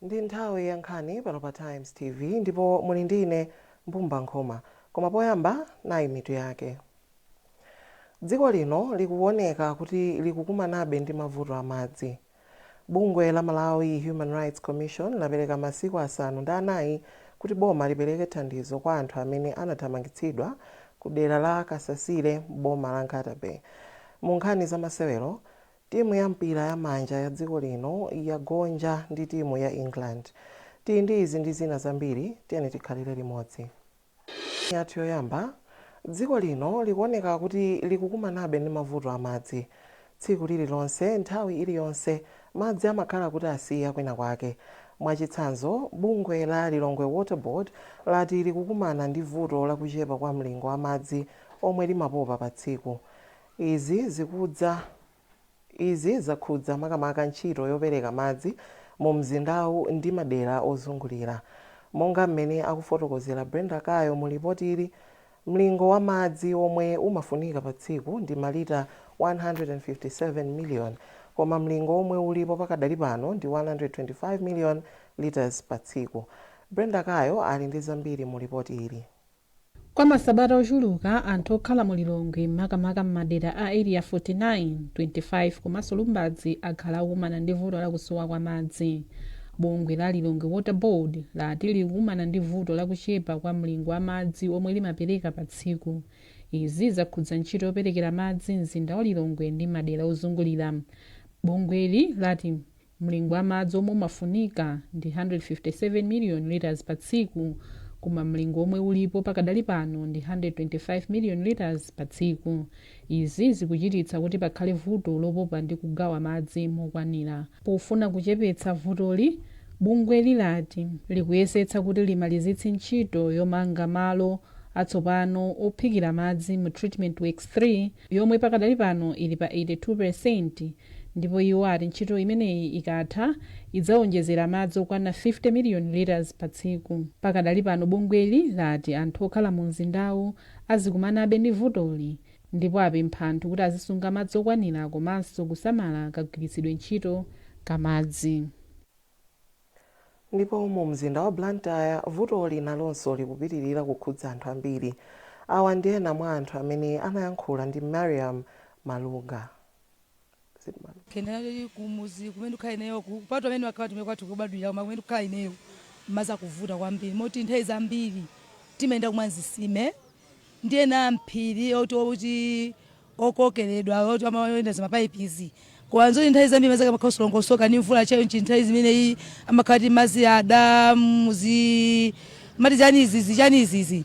Ndi nthawi ya nkhani pano pa Times TV ndipo muli ndine Mbumba Nkhoma. Koma poyamba, nayi mitu yake. Dziko lino likuoneka kuti likukumanabe ndi mavuto amadzi. Bungwe la Malawi Human Rights Commission lapereka masiku 4 kuti boma lipereke thandizo kwa anthu amene anathamangitsidwa ku dera la Kasasire m'boma la Nkhata Bay. Mu nkhani za masewero, timu ya mpira ya manja ya dziko lino yagonja ndi timu ya England. Tili ndi izi ndi zina zambiri, tiyeni tikhalire limodzi. Yathu yoyamba, dziko lino likuoneka kuti likukumanabe ndi mavuto amadzi. Tsiku lililonse, nthawi iliyonse, madzi amakhala kuti asiya kwina kwake. Mwachitsanzo, bungwe la Lilongwe Water Board lati likukumana ndi vuto lakuchepa kwa mlingo wa madzi omwe limapopa pa tsiku. Izi zakhudza makamaka ntchito yopereka madzi mu mzindawu ndi madera ozungulira. Monga mmene akufotokozera Brenda Kayo mu lipotili, mlingo wa madzi omwe umafunika pa tsiku ndi malita 157 million, koma mlingo omwe ulipo pakadali pano ndi 125 million liters pa tsiku. Brenda Kayo ali ndi zambiri mu lipoti ili. Kwa masabata ochuluka, anthu okhala mu Lilongwe, makamaka m'madera a Area 49, 25 komanso Lumbadzi, akhala akukumana ndi vuto lakusowa kwa madzi. Bungwe la Lilongwe Water Board lati likukumana ndi vuto lakuchepa kwa mlingo wa madzi omwe limapereka pa tsiku. Izi zakhudza ntchito yoperekera madzi mzinda wa Lilongwe ndi madera ozungulira. Bungweli lati mlingo wa madzi omwe umafunika ndi 157 million liters pa tsiku, koma mlingo omwe ulipo pakadali pano ndi 125 million liters pa tsiku. Izi zikuchititsa kuti pakhale vuto lopopa ndi kugawa madzi mokwanira. Pofuna kuchepetsa vutoli, bungweli lati likuyesetsa kuti limalizitse ntchito yomanga malo atsopano ophikira madzi mu Treatment Works 3, yomwe pakadali pano ili pa 82%, ndipo iwo ati ntchito imeneyi ikatha idzawonjezera madzi okwana 50 million liters pa tsiku. Pakadali pano, bungweli lati anthu okhala mu mzindawu azikumanabe ndi vutoli, ndipo apempha anthu kuti azisunga madzi okwanira komanso kusamala kagwiritsidwe ntchito kamadzi. Ndipo mu mzinda wa Blantyre, vutoli nalonso likupitirira kukhudza anthu ambiri. Awa ndi ena mwa anthu amene anayankhula ndi Mariam Malunga. Kenali kumuzi kumene ndikukhala ineyo, kupatula amene makhala tumene kwathu kubadwira, koma kumene ndikukhala ineyo madzi akuvuta kwambiri, moti nthawi zambiri timayenda kumwa zitsime ndi ena amphiri oti okokeredwa, oti amayenda zimapaipizi. Koma nzoti nthawi zambiri madzi amakhala osalongosoka ndi mvula chonchi, nthawi zimeneyi amakhala ti madzi ada muzi mati chani izizi, chani izizi,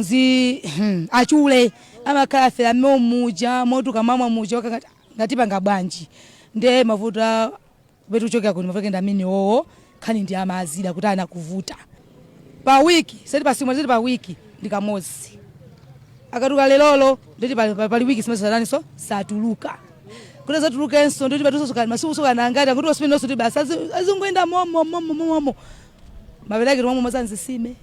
zi achule amakhala afera muja, moti ukamamwa muja wakangati ngati panga bwanji. Ndiye mavuto petu kuchokera kuno, mavuto kenda amene wowo nkhani ndi amazida kuti anakuvuta pa wiki seti pa siku seti pa wiki ndi kamodzi. Akatuluka lelolo, nditi pali wiki simasataniso satuluka, kuti azatulukenso nditi patuso masiku sokana angati akuti osimene kuti basi azingoenda momo momo momo mapereke momwe mazanzisime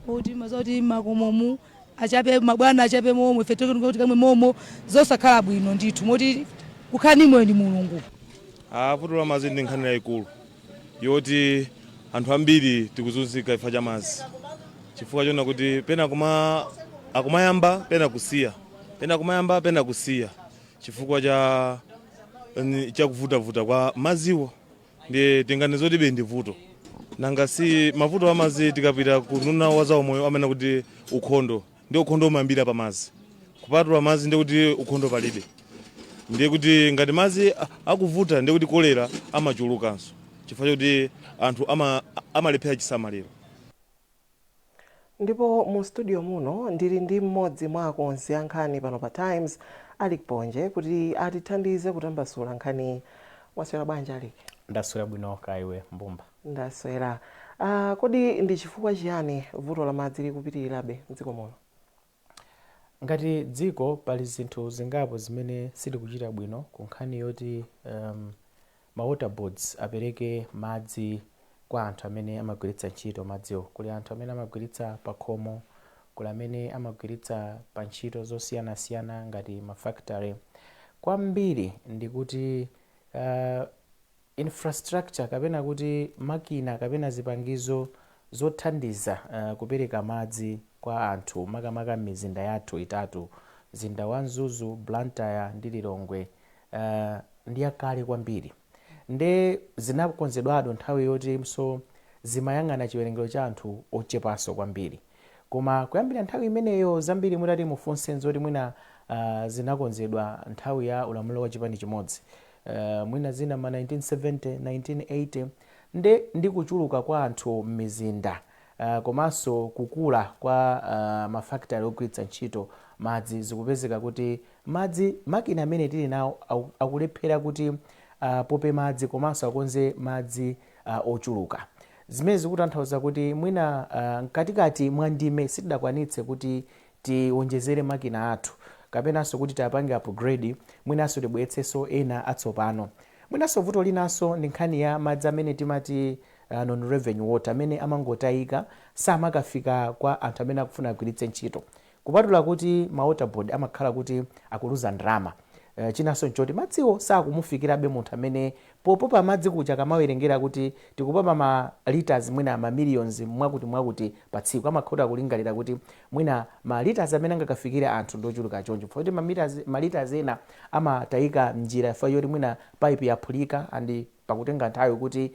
kuti mazoti makomomu achape, mabwana achape momwe, ife kuti kamwe momo, zosakhala bwino ndithu, moti kukhala ndi moyo ndi Mulungu. Vuto la madzi ndi nkhani yayikulu yoti anthu ambiri tikuzunzika chifukwa cha madzi, chifukwa chona kuti pena kuma akumayamba, pena kusiya, pena kumayamba, pena kusiya, chifukwa cha kuvutavuta kwa madziwo. Ndiye tinganizo tibe ndi vuto nanga si mavuto amadzi. Tikapita ku nduna wa zaumoyo amene kuti ukhondo ndi ukhondo umayambira pa madzi. Kupatula madzi ndi kuti ukhondo palibe. Ndiye kuti ngati madzi akuvuta, ndiye kuti kolera amachulukanso, chifukwa chokuti anthu amalephera chisamaliro. Ndipo mu studio muno ndili ndi mmodzi mwa akonzi a nkhani pano pa Times, Alik Ponje, kuti atithandize kutambasula nkhaniyi. Mwaswera bwanji, Alik? Ndaswera bwino, kaiwe Mbumba? Ndaswera. Kodi ndi chifukwa chiyani vuto la madzi likupitirirabe mdziko muno? Ngati dziko, pali zinthu zingapo zimene sitikuchita bwino ku nkhani yoti ma water boards apereke madzi kwa anthu amene amagwiritsa ntchito madziwo. Kuli anthu amene amagwiritsa pa khomo, kuli amene amagwiritsa pa ntchito zosiyanasiyana ngati ma factory. Kwambiri ndikuti Infrastructure kapena kuti makina kapena zipangizo zothandiza kupereka madzi kwa anthu, makamaka m'mizinda yathu itatu, mzinda wa Mzuzu, Blantyre ndi Lilongwe, ndi yakale kwambiri. Nde zinakonzedwado nthawi yotinso zimayang'ana chiwerengero cha anthu ochepanso kwambiri. Koma kuyambira nthawi imeneyo, zambiri mutati mufunse nzoti mwina zinakonzedwa nthawi ya ulamuliro wa chipani chimodzi, mwina zina ma 1970, 1980. Nde ndi kuchuluka kwa anthu m'mizinda, komanso kukula kwa mafakitale ogwiritsa ntchito madzi, zikupezeka kuti madzi, makina amene tili nawo akulephera kuti apope madzi komanso akonze madzi ochuluka, zimene zikutanthauza kuti mwina mkatikati mwa ndime sitidakwanitse kuti tiwonjezere makina athu kapenanso kuti tiapange upgrade, mwinanso tibweretsenso ena atsopano. Mwinanso vuto linanso ndi nkhani ya madzi amene timati non revenue water, amene amangotayika, samakafika kwa anthu amene akufuna agwiritse ntchito. Kupatula kuti ma water board amakhala kuti akuluza ndalama, chinanso nchoti madziwo sakumufikirabe munthu amene popopa madzi kuja kamawerengera kuti tikupopa ma liters mwina ma millions mwakuti mwakuti pa tsiku, amakhala akulingalira kuti mwina ma liters amene angakafikire anthu ndochuluka choncho, kuti ma liters ena amatayika mnjira chifukwa choti mwina pipe yaphulika, and pakutenga nthawi kuti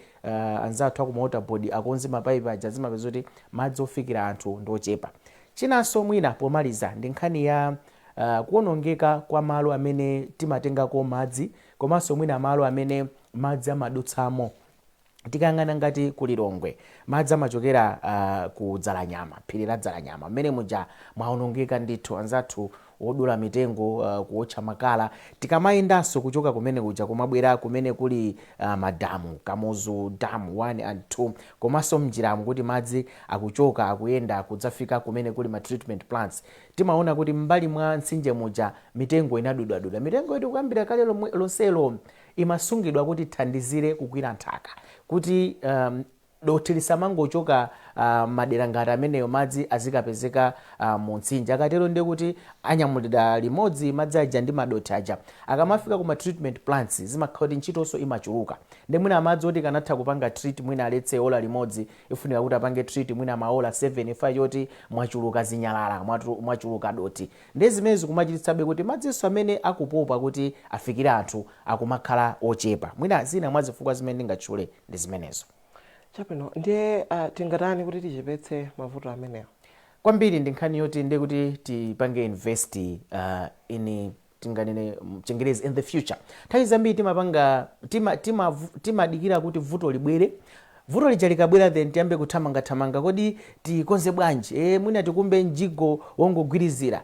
anzathu aku water board akonze mapaipi aja, zimapeza kuti madzi ofikira anthu ndochepa. Chinanso mwina pomaliza ndi nkhani ya kuwonongeka kwa malo amene timatengako madzi komanso mwina malo amene madzi amadutsamo. Tikayang'ana ngati ku Lilongwe, madzi amachokera ku Dzalanyama, phiri la Dzalanyama, mmene muja mwaonongeka ndithu, anzathu wodula mitengo, kuotcha makala. Tikamayendanso kuchoka kumene kuja kumabwera kumene kuli madamu, Kamuzu Dam 1 and 2, komanso mnjiramu kuti madzi akuchoka akuyenda kudzafika kumene kuli ma treatment plants, timaona kuti m'mbali mwa mtsinje muja mitengo inadudwadudwa. Mitengo iti kuyambira kale lonselo imasungidwa kuti ithandizire kugwira nthaka, kuti dothi lisamangochoka madera ngati ameneyo, madzi azikapezeka mu mtsinje. Akatero ndiye kuti anyamulira limodzi madzi aja ndi madothi aja. Akamafika kuma treatment plants, zimakhala kuti ntchitonso imachuluka. Ndi mwina madzi oti kanatha kupanga treat mwina aletse ola limodzi, ifunika kuti apange treat mwina maola 7, ifa choti mwachuluka zinyalala, mwachuluka dothi. Ndi zimene zikumachititsabe kuti madzinso amene akupopa kuti afikire anthu akumakhala ochepa. Mwina zina mwa zifukwa zimene ndingatchule ndi zimenezo. Chabwino, ndiye tingatani kuti tichepetse mavuto amenewa? Kwambiri ndi nkhani yoti ndiye kuti tipange invest in, tinganene mchingerezi, in the future. Nthawi zambiri timapanga timadikira kuti vuto libwere. Vuto lija likabwera, then tiyambe kuthamangathamanga, kodi tikonze bwanji? Mwina tikumbe mjigo wongogwirizira,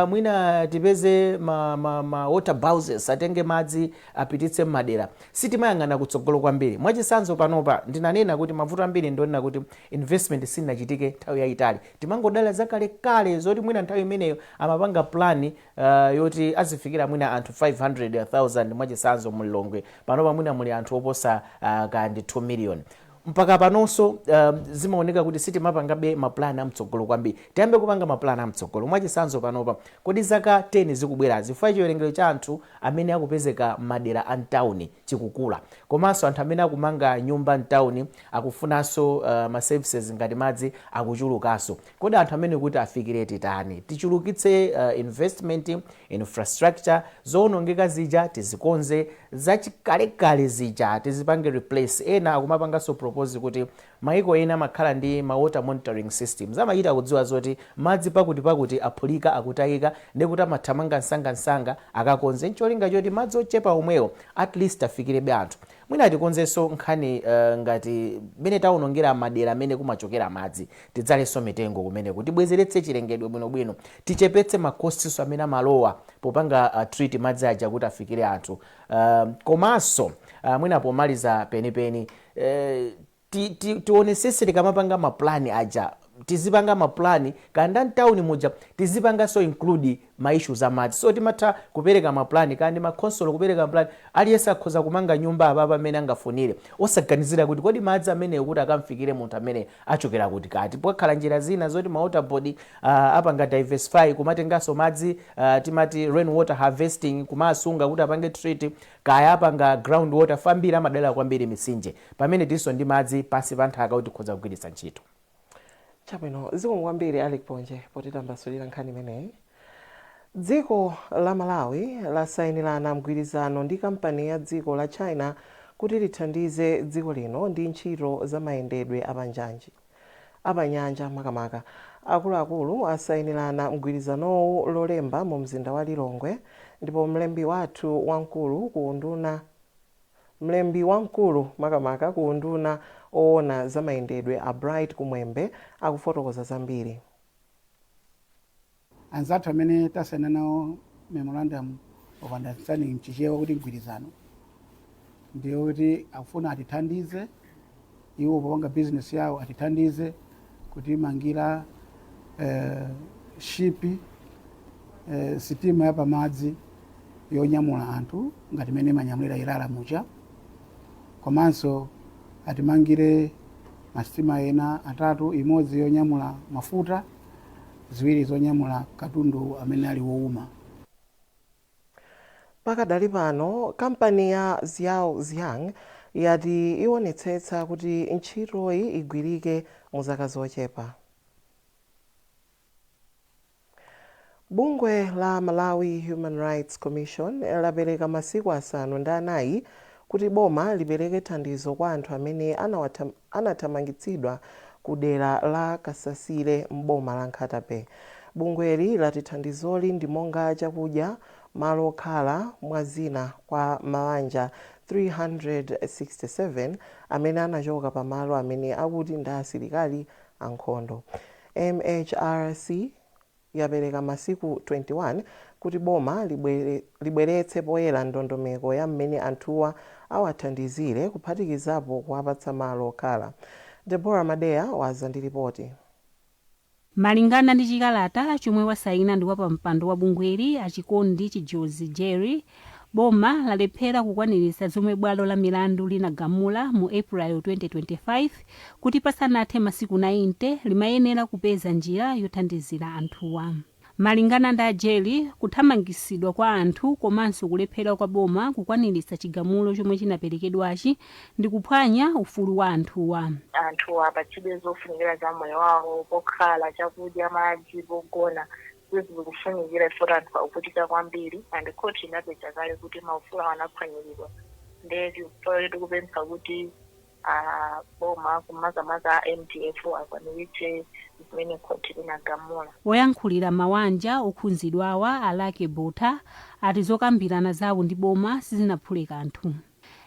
mwina tipeze ma water bowsers atenge madzi apititse mmadera. Sitimayang'ana kutsogolo kwambiri. Mwachitsanzo, panopa ndinanena kuti mavuto ambiri ndionena kuti investment sinachitike nthawi yayitali, timangodala zakalekale zoti mwina nthawi imeneyo amapanga plan yoti azifikira mwina anthu 500,000, mwachitsanzo mu Lilongwe. Panopa mwina muli anthu oposa kandi 2 million. Mpaka panonso zimaoneka kuti sitimapangabe mapulani amtsogolo kwambiri. Tiyambe kupanga mapulani amtsogolo. Mwachitsanzo, panopa kodi zaka 10 zikubwerazi, chifukwa chiwerengero cha anthu amene akupezeka m'madera a mtawuni chikukula, komanso anthu amene akumanga nyumba mtawuni akufunanso ma services ngati madzi akuchulukanso, kodi anthu amene kuti afikire titani? Tichulukitse investment infrastructure, zowonongeka zija tizikonze, zachikalekale zija tizipange replace. Ena akumapanganso propose kuti maiko ena amakhala ndi ma water monitoring systems, amachita kudziwa zoti madzi pakuti pakuti aphulika, akutayika, ndikuti amathamanga msangamsanga akakonze, ncholinga choti madzi ochepa omwewo at least afikirebe anthu. Mwina tikonzenso nkhani ngati mmene tawonongera madera amene kumachokera madzi, tidzalenso mitengo kumeneko, tibwezeretse chilengedwe bwinobwino, tichepetse ma costs amene amalowa popanga treat madzi aja kuti afikire anthu. Komanso mwina pomaliza penipeni, tionesese tikamapanga maplani aja Tizipanga mapulani kanda mtawuni muja, tizipanganso include ma issues amadzi. So timatha kupereka mapulani kandi makhonsolo kupereka mapulani, aliyense akhoza kumanga nyumba apapa amene angafunire, osaganizira kuti kodi madzi ameneyo kuti akamfikire munthu amene achokera kuti kati. Pakhala njira zina zoti ma water board apanga diversify kumatenganso madzi, timati rain water harvesting, kumasunga kuti apange treat, kaya apanga ground water. Ambiri amadalira kwambiri mitsinje, pamene tinso ndi madzi pansi pa nthaka kuti tikhoza kugwiritsa ntchito. Chabwino, zikomo kwambiri Alec Ponje potitambasulira nkhani imeneyi. Dziko la Malawi lasayinirana mgwirizano ndi kampani ya dziko la China kuti lithandize dziko lino ndi ntchito za mayendedwe apanjanji, apanyanja makamaka. Akuluakulu asayinirana mgwirizanowu Lolemba mu mzinda wa Lilongwe, ndipo mlembi wathu wamkulu ku nduna, mlembi wamkulu makamaka ku nduna owona za mayendedwe a Bright Kumwembe akufotokoza zambiri. Anzathu amene tasaina nawo memorandum of understanding, mchichewa kuti mgwirizano, ndiye kuti akufuna atithandize iwo popanga business yawo, atithandize kutimangira ship, sitima yapamadzi yonyamula anthu ngati imene imanyamulira Ilala muja, komanso atimangire masitima ena atatu, imodzi yonyamula mafuta, ziwiri zonyamula katundu amene ali wowuma. Pakadali pano, kampani ya Xiao Ziyang yati ionetsetsa kuti ntchitoyi igwirike mu zaka zochepa. Bungwe la Malawi Human Rights Commission lapereka masiku 4 kuti boma lipereke thandizo kwa anthu amene anathamangitsidwa ku dera la Kasasire m'boma la Nkhata Bay. Bungweli lati thandizoli ndi monga chakudya, malo okhala, mwa zina, kwa mabanja 367 amene anachoka pamalo amene akuti ndi asilikali ankhondo. MHRC yapereka masiku 21 kuti boma libweretse poyera ndondomeko ya mmene anthuwa awathandizire, kuphatikizapo kuwapatsa malo okhala. Deborah Madeya waza ndi ripoti. Malingana ndi chikalata chomwe wasayina ndi wapampando wa bungweli Achikondi Chijozi Jerry, boma lalephera kukwaniritsa zomwe bwalo la milandu linagamula mu April 2025 kuti pasanathe masiku 90 limayenera kupeza njira yothandizira anthuwa. Malingana ndi a Jerry, kuthamangisidwa kwa anthu komanso kulephera kwa boma kukwaniritsa chigamulo chomwe chinaperekedwachi ndi kuphwanya ufulu wa anthuwa. Anthu apatsidwe zofunikira za moyo wawo, pokhala, chakudya, madzi, pogona, zikufunikira ifoti anthu akuvutika kwambiri, and court inapeza kale kuti maufulu awo anaphwanyiridwa. Ndiye tikupempha kuti boma, kumakamaka MDF, akwaniritse zimene khoti linagamula. Woyankhulira mawanja okhuzidwawa Alake Botha ati zokambirana zawo ndi boma sizinaphule kanthu.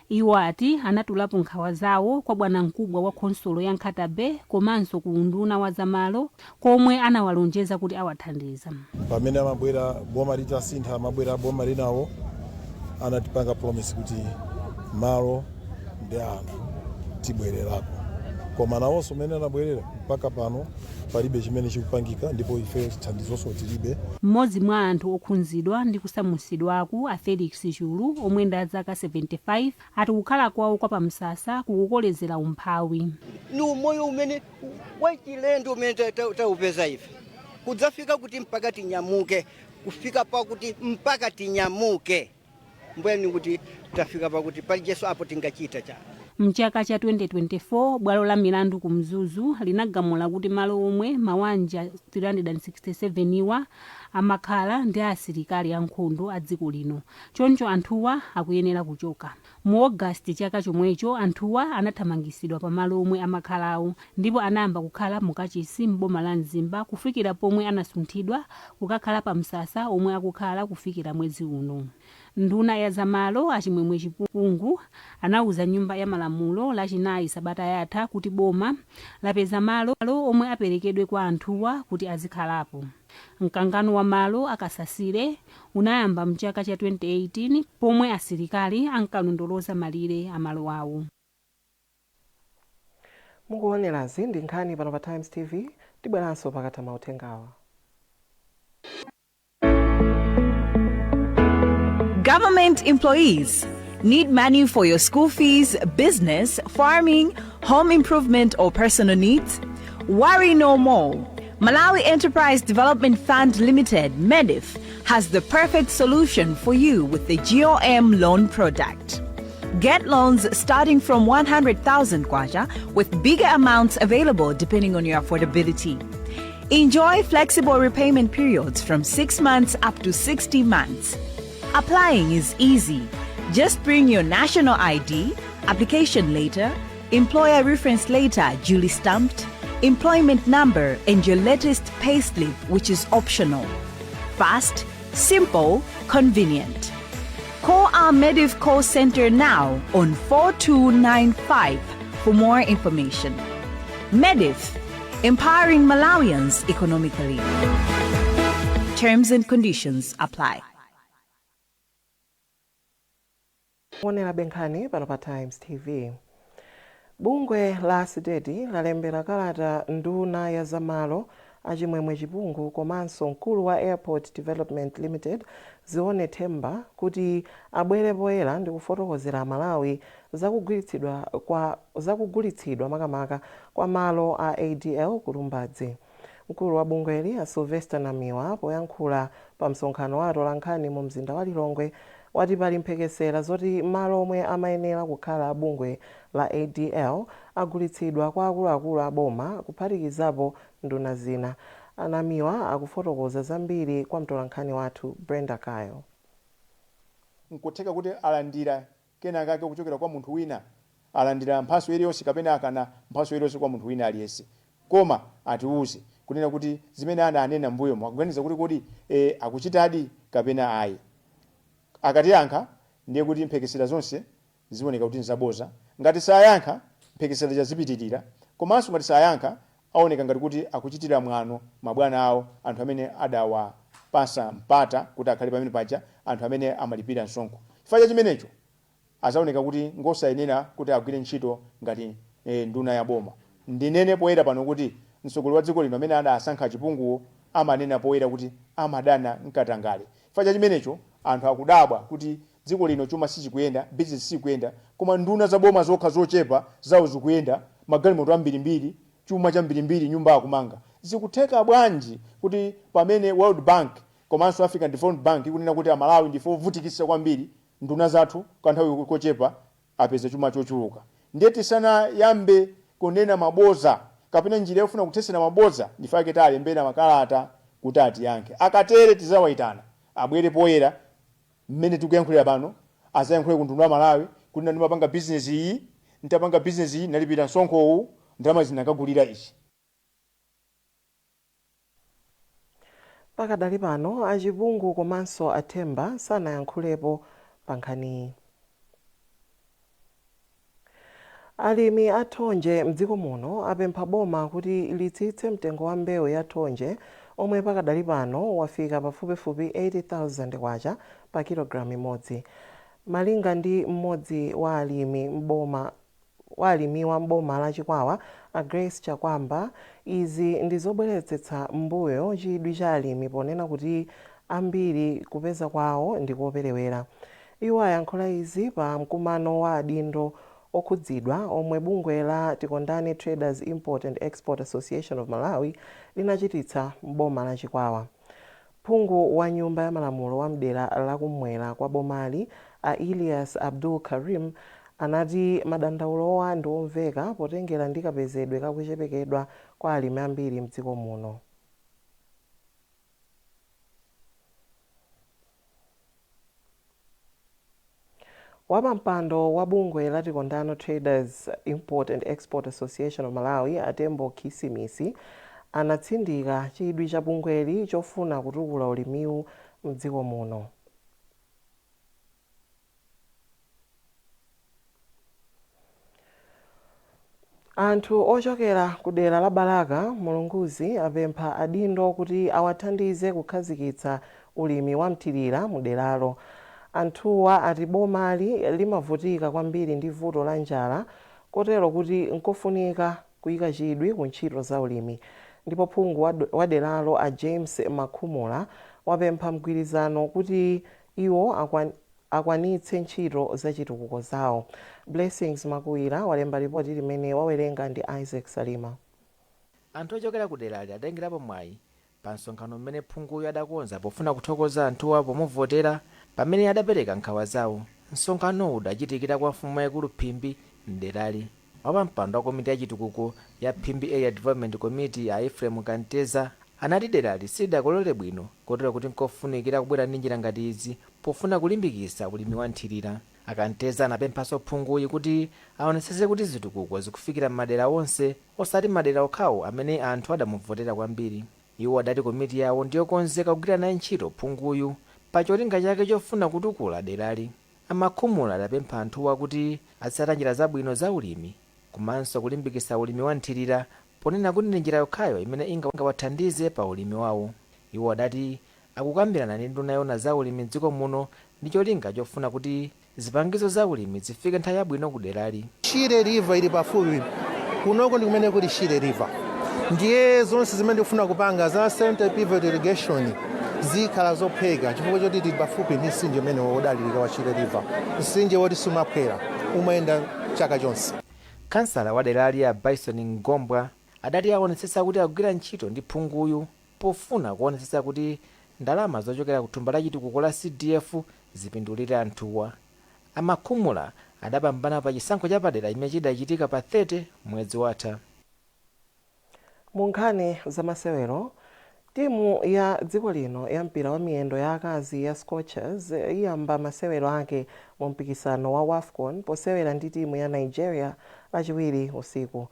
Iwo ati anatulapo nkhawa zawo kwa bwanamkubwa wa khonsolo ya Nkhata Bay komanso ku unduna wa zamalo, komwe anawalonjeza kuti awathandiza. Pamene amabwera boma litasintha, amabwera boma linawo, anatipanga promise kuti malo ndi anthu tibwererako, koma nawonso mmene anabwerera mpaka pano palibe chimene chikupangika, ndipo ife chithandizonso tilibe. Mmodzi mwa anthu okhuzidwa ndi kusamutsidwaku, a Felix Chulu, omwe ndi a zaka 75, ati kukhala kwawo kwa pamsasa kukukolezera umphawi. Ni umoyo umene wachilendo umene taupeza ife, kudzafika kuti mpaka tinyamuke, kufika pakuti mpaka tinyamuke mbweni kuti tafika pakuti palijenso apo tingachita cha. Mchaka cha 2024, bwalo la milandu ku Mzuzu linagamula kuti malo omwe mawanja 367 iwa amakhala ndi asilikali ankhondo a dziko lino, choncho anthuwa akuyenera kuchoka. Mu Ogasiti chaka chomwecho, anthuwa anathamangisidwa pamalo omwe amakhalawo ndipo anayamba kukhala mukachisi m'boma la Mzimba kufikira pomwe anasunthidwa kukakhala pa msasa omwe akukhala kufikira mwezi uno. Nduna ya zamalo Achimwemwe Chipungu anauza nyumba ya malamulo Lachinayi sabata yatha kuti boma lapeza malo omwe aperekedwe kwa anthuwa kuti azikhalapo. Mkangano wa malo akasasire unayamba mchaka cha 2018 pomwe asilikali ankalondoloza malire a malo awo. Mukuonerazi ndi nkhani pano pa Times TV. Tibweranso pakatha mauthengawa. Government employees need money for your school fees, business, farming, home improvement, or personal needs? Worry no more. Malawi Enterprise Development Fund Limited, MEDIF, has the perfect solution for you with the GOM loan product. Get loans starting from 100,000 kwacha with bigger amounts available depending on your affordability. Enjoy flexible repayment periods from 6 months up to 60 months. Applying is easy. Just bring your national ID, application letter, employer reference letter duly stamped, employment number, and your latest payslip, which is optional. Fast, simple, convenient. Call our Medif call center now on 4295 for more information. Medif, empowering Malawians economically. Terms and conditions apply. Mukuonerabe nkhani pano pa Times TV. Bungwe la CDEDI lalembera kalata nduna ya zamalo a Chimwemwe Chipungu komanso mkulu wa Airport Development Limited Zione Themba kuti abwere poyera ndi kufotokozera Amalawi zakugulitsidwa makamaka kwa malo a ADL ku Lumbadzi. Mkulu wa bungweli a Sylvester Namiwa poyankhula pa msonkhano wa atolankhani mu mzinda wa Lilongwe wati pali mphekesera zoti malo omwe amayenera kukhala a bungwe la ADL agulitsidwa kwa akuluakulu a boma kuphatikizapo nduna zina. A Namiwa akufotokoza zambiri kwa mtolankhani wathu Brenda Kayo. Nkutheka kuti alandira kenakake kuchokera kwa munthu wina, alandira mphatso iliyonse kapena akana mphatso iliyonse kwa munthu wina aliyense, koma atiuze kunena kuti zimene ananena m'mbuyomo akuganiza kuti kodi akuchitadi kapena ayi. Akatiyankha ndiye kuti mphekesera zonse zioneka kuti nzaboza. Ngati sayankha, mphekesera zipitirira. Komanso ngati sayankha, aoneka ngati kuti akuchitira mwano mabwana awo, anthu amene adawapasa mpata kuti akhale pamene paja, anthu amene amalipira msonkho. Chifukwa cha chimenecho azaoneka kuti ngosayenera kuti agwire ntchito ngati nduna ya boma. Ndinene poyera pano kuti mtsogoleri wa dziko lino amene adasankha Chipunguwo amanena poyera kuti amadana nkatangale. Chifukwa cha chimenecho anthu akudabwa kuti dziko lino chuma sichikuyenda, bizinesi sikuyenda, koma nduna za boma zokha zochepa zawo zikuyenda, magalimoto ambirimbiri, chuma chambirimbiri, nyumba akumanga. Zikutheka bwanji kuti pamene World Bank komanso African Development Bank ikunena kuti Amalawi ndife ovutikitsa kwambiri, nduna zathu kanthawi kochepa apeza chuma chochuluka? Ndiye tisanayambe kunena maboza kapena njira yofuna kuthetsera maboza, ndifake talembera makalata kuti atiyankhe. Akatere tizawayitana abwere poyera mmene tikuyankhulira pano, azayankhule ku mtundu wa Malawi kuti ndimapanga bizinesi iyi, ntapanga bizinesi iyi nalipira msonkho uwu, ndalama zinakagulira ichi. Pakadali pano a Chipungu komanso a Themba sanayankhulepo pa nkhaniyi. Alimi a thonje mdziko muno apempha boma kuti litsitse mtengo wa mbewu ya thonje omwe pakadali pano wafika pafupifupi 80,000 kwacha pa kilogalamu imodzi. Malinga ndi mmodzi wa alimi m'boma wa alimiwa m'boma la Chikwawa a Grace Chakwamba, izi ndi zobweretsetsa m'mbuyo chidwi cha alimi ponena kuti ambiri kupeza kwawo ndi koperewera. Iwo ayankhula izi pa mkumano wa adindo okhudzidwa omwe bungwe la Tikondane Traders Import and Export Association of Malawi linachititsa m'boma la Chikwawa. Phungu wa nyumba ya malamulo wa mdera lakumwera kwa bomali a Elias Abdul Karim anati madandaulowa ndi omveka potengera ndi kapezedwe kakuchepekedwa kwa alimi ambiri mdziko muno. Wapampando wa bungwe la Tikondano Traders Import and Export Association of Malawi a Tembo Khisimisi anatsindika chidwi cha bungweli chofuna kutukula ulimiwu mdziko muno. Anthu ochokera ku dera la Balaka Mulunguzi apempha adindo kuti awathandize kukhazikitsa ulimi wa mthirira mu deralo. Anthuwa ati bomali limavutika kwambiri ndi vuto la njala kotero kuti nkofunika kuyika chidwi ku ntchito za ulimi. Ndipo phungu wa deralo a James Makhumula wapempha mgwirizano kuti iwo akwanitse ntchito zachitukuko zawo. Blessings Makuwira walemba ripoti limene wawerenga ndi Isaac Salima. Anthu ochokera ku derali atengerapo mwayi pa msonkhano mmene phunguyo adakonza pofuna kuthokoza anthuwa pomuvotera, pamene adapereka nkhawa zawo. Msonkhanowu udachitikira kwa mfumu yayikulu Phimbi mderali. Wapampando wa komiti ya chitukuko ya Phimbi Area Development Committee, a Ephraim Kanteza, anati derali silidakolole bwino, kotero kuti nkofunikira kubwera ndi njira ngati izi pofuna kulimbikitsa ulimi wa nthirira. Akanteza anapemphanso phunguyi kuti aonetsetse kuti zitukuko zikufikira madera onse, osati madera okhawo amene anthu adamuvotera kwambiri. Iwo adati komiti yawo ndiyokonzeka kugwira naye ntchito phunguyu pa cholinga chake chofuna kutukula derali. Amakhumula adapempha anthuwa kuti azitsata njira zabwino za ulimi komanso kulimbikitsa ulimi wa nthirira, ponena kuti ndi njira yokhayo imene ingawathandize pa ulimi wawo. Iwo adati akukambirana ndi nduna yoona za ulimi mdziko muno ndi cholinga chofuna kuti zipangizo za ulimi zifike nthawi yabwino ku derali. Shire River ili pafupi kunoko, ndi kumene kuli Shire River, ndiye zonse zimene ndikufuna kupanga za center pivot irrigation zikhala zophweka chifukwa choti tili pafupi ndi mtsinje umene wodalirika wa Shire River, mtsinje woti sumaphwera, umayenda chaka chonse. Kansala wa derali a Bison Ngombwa adati aonetsetsa kuti akugwira ntchito ndi phunguyu pofuna kuonetsetsa kuti ndalama zochokera ku thumba la chitukuko la CDF zipindulire anthuwa. Amakhumula adapambana pa chisankho chapadera chimene chidachitika pa 30 mwezi watha. Mu nkhani zamasewero, timu ya dziko lino ya mpira wa miyendo ya akazi ya Scorchers iyamba masewero ake mu mpikisano wa WAFCON posewera ndi timu ya Nigeria Lachiwiri usiku.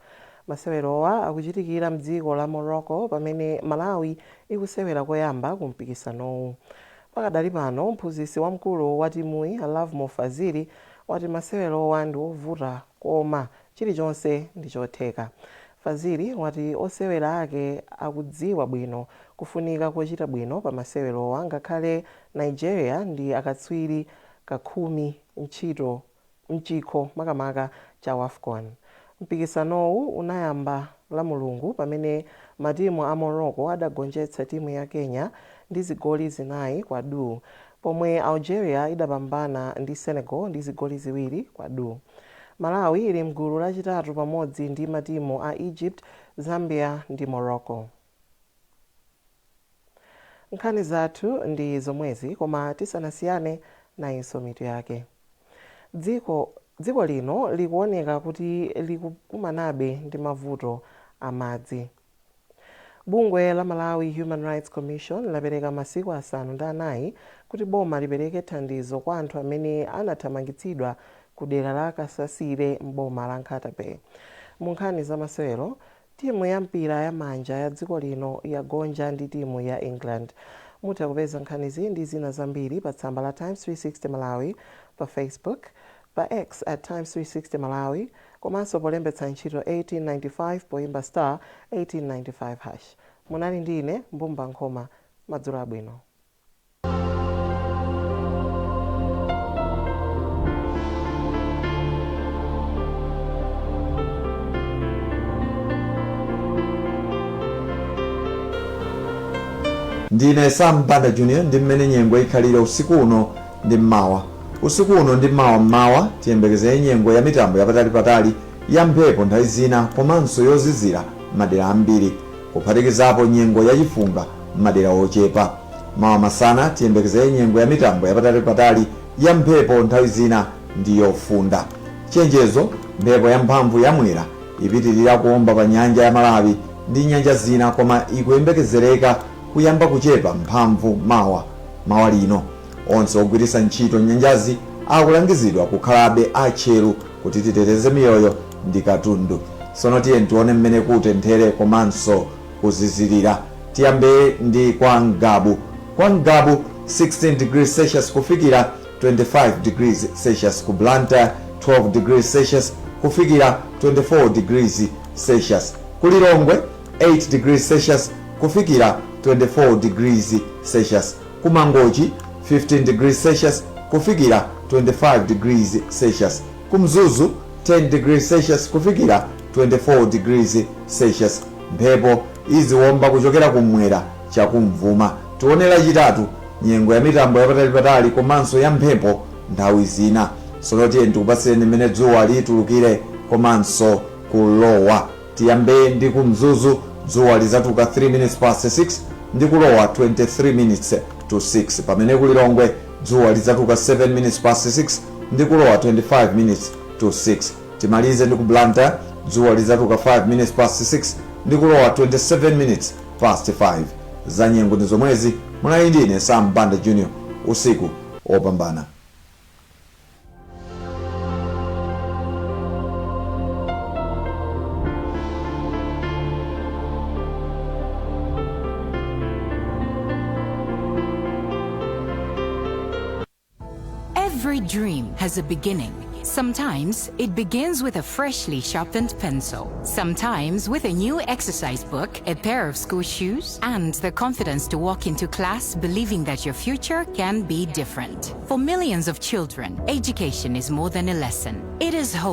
Masewerowa akuchitikira mdziko la Morocco, pamene Malawi ikusewera koyamba ku mpikisanowu. Pakadali pano, mphunzitsi wamkulu wa timuyi, Lovemore Fazili, wati masewerowa ndi ovuta koma chilichonse ndi chotheka. Fazili wati osewera ake akudziwa bwino kufunika kochita bwino pa masewerowa, ngakhale Nigeria ndi akatswiri kakhumi ntchito mchikho makamaka cha WAFCON. Mpikisanowu unayamba la Mulungu pamene matimu a Morocco adagonjetsa timu ya Kenya ndi zigoli 4-0, pomwe Algeria idapambana ndi Senegal ndi zigoli 2-0. Malawi ili mgulu lachitatu pamodzi ndi matimu a Egypt, Zambia ndi Morocco. Nkhani zathu ndi zomwezi, koma tisanasiyane, nayinso mitu yake. Dziko lino likuoneka kuti likukumanabe ndi mavuto amadzi. Bungwe la Malawi Human Rights Commission lapereka masiku 4 kuti boma lipereke thandizo kwa anthu amene anathamangitsidwa ku dera la Kasasire m'boma la Nkhata Bay. Mu nkhani zamasewero, timu ya mpira ya manja ya dziko lino yagonja ndi timu ya England. Mutha kupeza nkhanizi ndi zina zambiri pa tsamba la Times 360 Malawi pa Facebook, pa X at Times 360 Malawi, komanso polembetsa ntchito 1895 poimba star 1895 hash. Munali ndi ine, Mbumba Nkhoma. Madzulo abwino. Ndine Sam Banda Junior. Ndi mmene nyengo ikhalire usiku uno ndi mmawa. Usiku uno ndi mawa mmawa, tiyembekezere nyengo ya mitambo yapatalipatali, ya mphepo nthawi zina, komanso yozizira madera ambiri, kuphatikizapo nyengo yachifunga madera ochepa. Mawa masana tiyembekezere nyengo ya mitambo yapatalipatali, ya mphepo nthawi zina ndi yofunda. Chenjezo: mphepo yamphamvu yamwera ipitirira kuomba pa nyanja ya Malawi ndi nyanja zina, koma ikuyembekezereka kuyamba kuchepa mphamvu mawa lino. Onse ogwiritsa ntchito nyanjazi akulangizidwa kukhalabe atcheru kuti titeteze miyoyo ndi katundu. Tsono tiye tione mmene kutenthere komanso kuzizirira. Tiyambe ndi kwa Ngabu. Kwa Ngabu, 16 degrees Celsius kufikira 25 degrees Celsius. Ku Blantyre, 12 degrees Celsius kufikira 24 degrees Celsius. Ku Lilongwe, 8 degrees Celsius kufikira 24 degrees Celsius. Ku Mangochi, 15 degrees Celsius kufikira 25 degrees Celsius. Ku Mzuzu, 10 degrees Celsius kufikira 24 degrees Celsius. Mphepo iziwomba kuchokera kumwera chakumvuma. Tione Lachitatu, nyengo ya mitambo yapatalipatali komanso ya mphepo nthawi zina. Tsono tiye ndikupatsireni mmene dzuwa litulukire komanso kulowa. Tiyambe ndi ku Mzuzu, dzuwa lizatuluka 3 minutes past 6 ndi kulowa 23 minutes to 6, pamene ku Lilongwe dzuwa lidzatuluka 7 minutes past 6 ndi kulowa 25 minutes to 6. Timalize ndi ku Blantyre, dzuwa lidzatuluka 5 minutes past 6 ndi kulowa 27 minutes past 5. Za nyengo ndi zomwezi. Munali ndine Sam Banda Junior. Usiku wopambana. Every dream has a beginning. Sometimes it begins with a freshly sharpened pencil. Sometimes with a new exercise book, a pair of school shoes, and the confidence to walk into class believing that your future can be different. For millions of children, education is more than a lesson. It is hope.